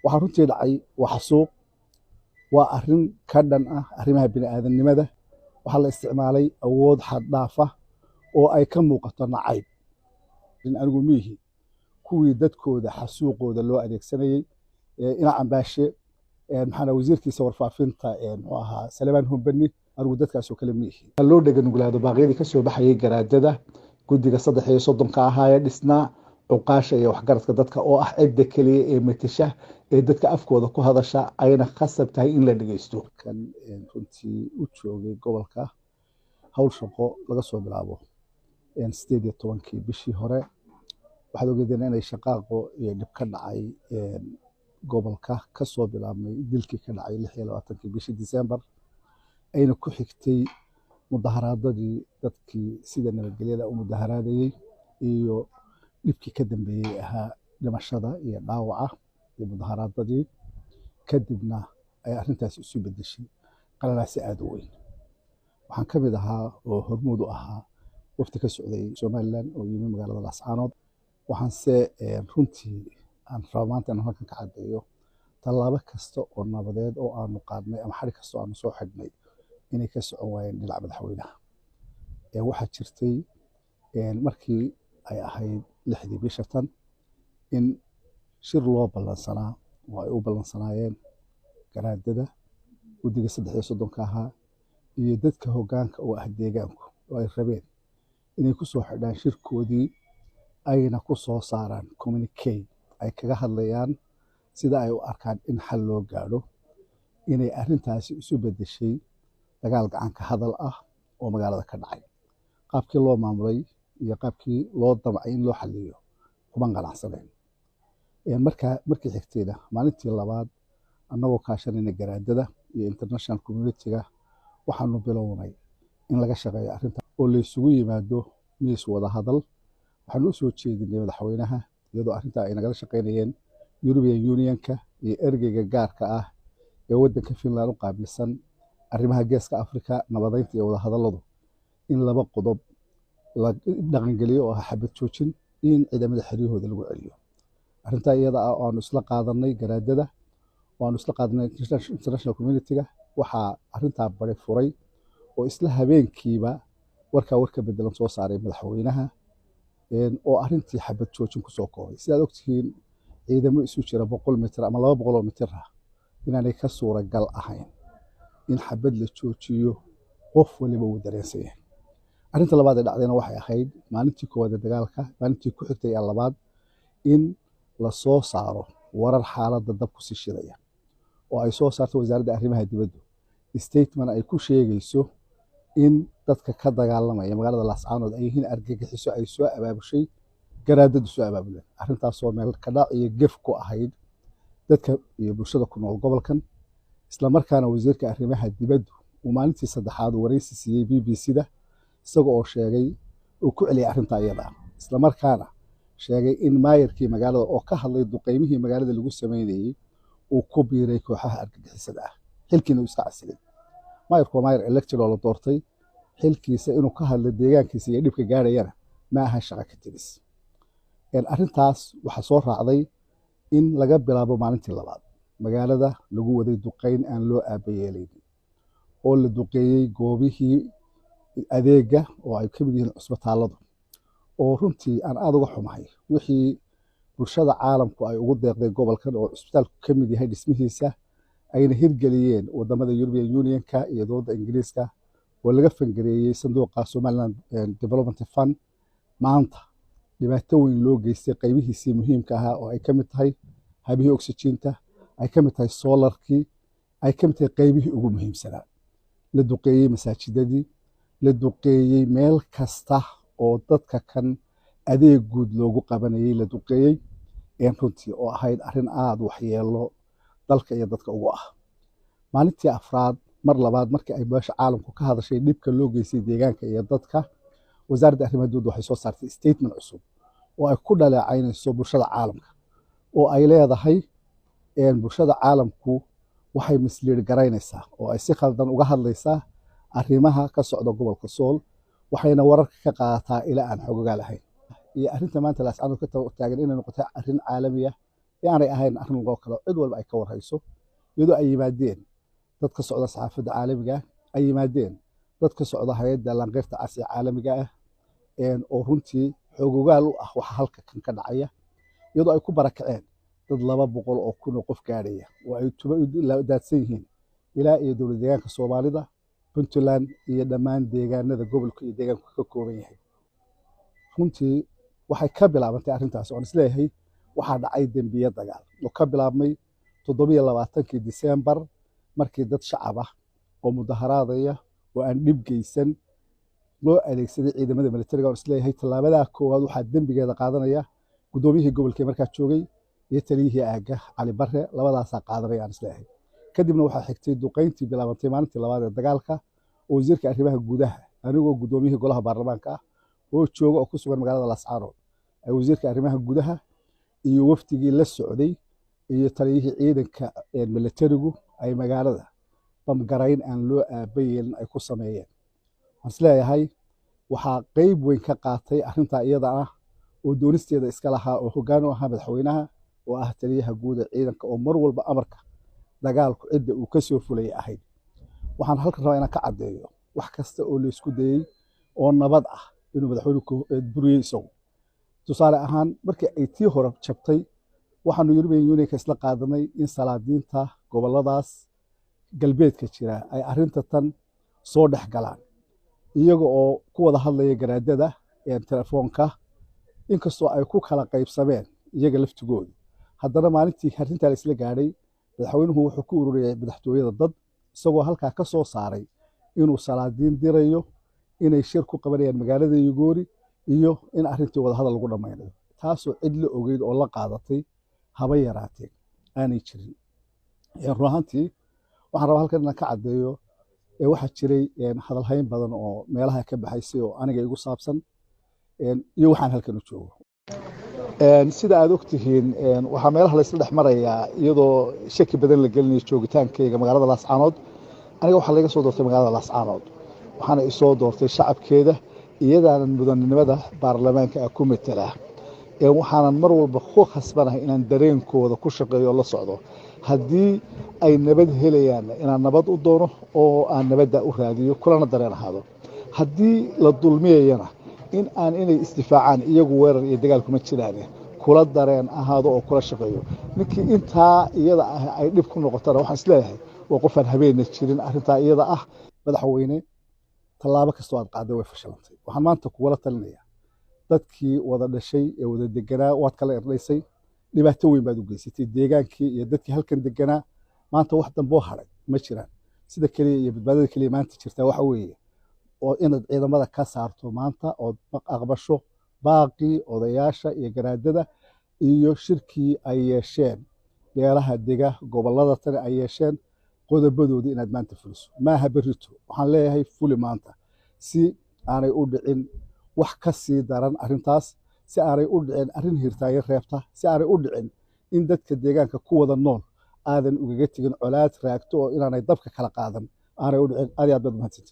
Waxaa runtii dhacay waa xasuuq, waa arrin ka dhan ah arrimaha bini'aadanimada. Waxaa la isticmaalay awood xad dhaaf ah oo ay ka muuqato nacayb. Anigu miihi kuwii dadkooda xasuuqooda loo adeegsanayey ina Cambaashe, maxaana wasiirkiisa warfaafinta, muxuu ahaa, Salebaan Humbani. Anigu dadkaasoo kale miihi. Loo dheganuglaado baaqyadii ka soo baxayay garaadada, guddiga 33-ka ahaa ee dhisnaa, cuqaasha iyo waxgaradka dadka oo ah cidda keliya ee matasha ee dadka afkooda ku hadasha, ayna khasab tahay in la dhegeysto. Kan runtii u joogay gobolka hawl shaqo laga soo bilaabo 18-kii bishii hore, waxaad ogeedeen inay shaqaaqo iyo dhib ka dhacay gobolka, kasoo bilaabmay dilkii ka dhacay 26-kii bishii December, ayna ku xigtay mudaharaadadii dadkii sida nabadgelyada u mudaharaadayey iyo dhibkii ka dambeeyey ahaa dhimashada iyo dhaawaca iyo mudaharaadadii. Kadibna ay arrintaasi isu bedeshay qalalaasi aada u weyn. Waxaan ka mid ahaa oo hormuud u ahaa wafdi ka socday Somaliland oo yimi magaalada Laascaanood. Waxaanse runtii aan rabaa maanta inaan halkan ka caddeeyo tallaabo kasta oo nabadeed oo aanu qaadnay ama xadhig kasta oo aanu soo xidhnay inay ka socon waayeen dhinaca madaxweynaha. Waxaa jirtay markii ay ahayd 6-dii bisha tan in shir loo ballansanaa oo ay u ballansanaayeen garaadada, guddiga 33-ka ahaa iyo dadka hoggaanka oo ah deegaanku, oo ay rabeen inay ku soo xidhaan shirkoodii ayna ku soo saaraan communique ay kaga hadlayaan sida ay u arkaan in xal loo gaadho, inay arrintaasi isu beddeshay dagaal gacanka hadal ah oo magaalada ka dhacay. Qaabkii loo maamulay iyo qaabkii loo damcay in loo xaliyo kuman qanacsaneen. Markaa markii xigtayna, maalintii labaad, annagoo kaashanayna garaadada iyo international community-ga, waxaanu bilownay in laga shaqeeyo arrinta oo laysugu yimaado miis wada hadal. Waxaanu u soo jeedinay madaxweynaha, iyadoo arrintaa ay nagala shaqeynayeen European Unionka iyo ergeyga gaarka ah ee waddanka Finland u qaabilsan arrimaha Geeska Africa, nabadeynta iyo wadahadalladu, in laba qodob la dhaqangeliyo oo ah xabad joojin iyo in ciidamada xeryahooda lagu celiyo. Arrintaa iyada ah oo aanu isla qaadanay garaadada oo aanu isla qaadanay international community-ga, waxaa arrintaa bari furay oo isla habeenkiiba warkaa war ka bedelan soo saaray madaxweynaha oo arrintii xabad joojin kusoo koobay. Sidaad ogtihiin, ciidamo isu jira 100 mitir ama 200 mitir ah inaanay ka suuragal ahayn in xabad la joojiyo, qof waliba wuu dareensan yahay. Arrinta labaad ee dhacdayna waxay ahayd maalintii koowaad ee dagaalka, maalintii ku xigtay ee labaad, in la soo saaro warar xaaladda dab kusii shidaya oo ay soo saarto wasaaradda arrimaha dibaddu statement ay ku sheegayso in dadka ka dagaalamaya magaalada Laascaanood ay yihiin argagixiso ay soo abaabushay garaadadu soo abaabuleen. Arrintaasoo meel ka dhac iyo gef ku ahayd dadka iyo bulshada ku nool gobolkan. Isla markaana wasiirka arrimaha dibaddu uu maalintii saddexaad waraysi siiyey BBC-da, isaga oo sheegay uu ku celiyay arrintaa iyada ah, isla markaana sheegay in maayarkii magaalada oo ka hadlay duqeymihii magaalada lagu sameynayey uu ku biiray kooxaha argagixisada ah, xilkiina uu iska casilay. Maayarku waa maayar elected oo la doortay, xilkiisa inuu ka hadlo deegaankiisa iyo dhibka gaadhayana ma aha shaqo ka tegis. Arrintaas waxaa soo raacday in laga bilaabo maalintii labaad magaalada lagu waday duqeyn aan loo aabayeelaynin oo la duqeeyey goobihii adeega oo ay ka mid yihiin cusbitaalladu, oo runtii aan aada uga xumahay wixii bulshada caalamku ay ugu deeqday gobolkan oo cusbitaalku ka mid yahay dhismihiisa, ayna hirgeliyeen wadamada European Unionka iyo dowladda Ingiriiska oo laga fangareeyey sanduuqa Somaliland Development Fund. Maanta dhibaato weyn loo geystay qaybihiisii muhiimka ahaa oo ay ka mid tahay habihii oxygen-ta, ay ka mid tahay solarkii, ay ka mid tahay qaybihii ugu muhiimsanaa. La duqeeyey masaajidadii, la duqeeyey meel kasta oo dadka kan adeeg guud loogu qabanayey la duqeeyey, runtii oo ahayd arrin aada waxyeelo dalka iyo dadka ugu ah. Maalintii afraad, mar labaad, markii ay beesha caalamku ka hadashay dhibka loo geystay deegaanka iyo dadka, wasaaradda arrimaha dibadda waxay soo saartay statement cusub oo ay ku dhaleecaynayso bulshada caalamka, oo ay leedahay bulshada caalamku waxay mislead garaynaysaa oo ay si khaldan uga hadlaysaa arrimaha ka socda gobolka Sool, waxayna wararka ka qaadataa ilaa aan xogogaa lahayn. Iyo arrinta maanta Laascaanood ka taagan inay noqotay arrin caalami ah. Ee aanay ahayn arrin loo kale, cid walba ay ka warhayso, iyadoo ay yimaadeen dad ka socda saxaafadda caalamiga ah, ay yimaadeen dad ka socda hay'adda Laanqeyrta Cas ee caalamiga ah, oo runtii xoogogaal u ah waxa halka kan ka dhacaya, iyadoo ay ku barakaceen dad 200,000 oo qof gaadhaya oo ay tuba daadsan yihiin ilaa iyo dowlad deegaanka Soomaalida, Puntland iyo dhammaan deegaanada gobolka iyo deegaanku ka kooban yahay. Runtii waxay ka bilaabantay arrintaas oon isleeyahay waxaa dhacay dembiye dagaal oo ka bilaabmay 27-kii Disembar, markii dad shacab ah oo mudaharaadaya oo aan dhib geysan loo adeegsaday ciidamada militariga. Oon isleeyahay tallaabadaa koowaad waxaa dembigeeda qaadanaya guddoomiyihii gobolkee markaa joogay iyo taliyihii aagga Cali Barre, labadaasaa qaadanaya aan isleeyahay. Kadibna waxaa xigtay duqayntii bilaabantay maalintii labaad ee dagaalka, oo wasiirka arrimaha gudaha, anigoo guddoomiyihii golaha baarlamaanka ah oo jooga oo ku sugan magaalada Laascaanood, ay wasiirka arrimaha gudaha iyo wafdigii la socday iyo taliyihii ciidanka militarigu ay magaalada bamgarayn aan loo aaba yeelin ay ku sameeyeen. Waxaan isleeyahay waxaa qeyb weyn ka qaatay arrintaa iyada ah oo doonisteeda iska lahaa oo hoggaan u ahaa madaxweynaha, oo ah taliyaha guud ee ciidanka, oo mar walba amarka dagaalku cidda uu ka soo fulayay ahayd. Waxaan halkan rabaa inaan ka caddeeyo wax kasta oo laysku dayey oo nabad ah inuu madaxweynuhu buriyey isagu. Tusaale ahaan, markii ay tii hore jabtay, waxaanu European Unionka isla qaadanay in salaadiinta gobolladaas galbeedka jira ay arrinta tan soo dhex galaan, iyaga oo ku wada hadlaya garaadada telefoonka. Inkastoo ay ku kala qaybsameen iyaga laftigoodu, haddana maalintii arrintaa la isla gaadhay, madaxweynuhu wuxuu ku ururiyay madaxtooyada dad, isagoo halkaa ka soo saaray inuu salaadiin dirayo, inay shir ku qabanayaan magaalada Yugoori iyo in arrintii wadahadal lagu dhammaynayo, taasoo cid la ogeyd oo la qaadatay haba yaraatee aanay jirin. Run ahaantii waxaan rabaa halkan inaan ka caddeeyo waxaa jiray hadalhayn badan oo meelaha ka baxaysay oo aniga igu saabsan iyo waxaan halkan u joogo. Sida aad ogtihiin, waxaa meelaha laysla dhex marayaa iyadoo shaki badan la gelinayo joogitaankayga magaalada Laascaanood. Aniga waxaa laga soo doortay magaalada Laascaanood, waxaana isoo doortay shacabkeeda, iyadaanan mudanimada baarlamaanka ah ku metelaa. Waxaanan mar walba ku khasbanahay inaan dareenkooda ku shaqeeyo oo la socdo. Haddii ay nabad helayaanna, inaan nabad u doono oo aan nabadda u raadiyo kulana dareen ahaado. Haddii la dulmiyayana, in aan inay isdifaacaan, iyagu weerar iyo dagaal kuma jiraane, kula dareen ahaado oo kula shaqeeyo. Ninkii intaa iyada ah ay dhib ku noqotana, waxaan isleeyahay waa qofaan habeenna jirin arrintaa iyada ah. Madaxweyne, tallaabo kastoo aad qaaday way fashilantay. Waxaan maanta kugula talinayaa, dadkii wada dhashay ee wada deganaa waad kala irdhaysay, dhibaato weyn baad u geysatay deegaankii iyo dadkii halkan deganaa. Maanta wax damboo hadhay ma jiraan. Sida keliya iyo badbaadada keliya maanta jirtaa waxa weeye oo inaad ciidamada ka saarto maanta, ood aqbasho baaqii odayaasha iyo garaadada iyo shirkii ay yeesheen beelaha dega gobollada tani ay yeesheen qodobadoodii inaad maanta fuliso. Maaha berrito, waxaan leeyahay fuli maanta, si aanay u dhicin wax ka sii daran arrintaas, si aanay u dhicin arrin hirtaayo reebta, si aanay u dhicin in dadka deegaanka ku wada nool aadan ugaga tegin colaad raagto oo inaanay dabka kala qaadan aanay u dhicin. Aad iyo aad baad mahadsantihin.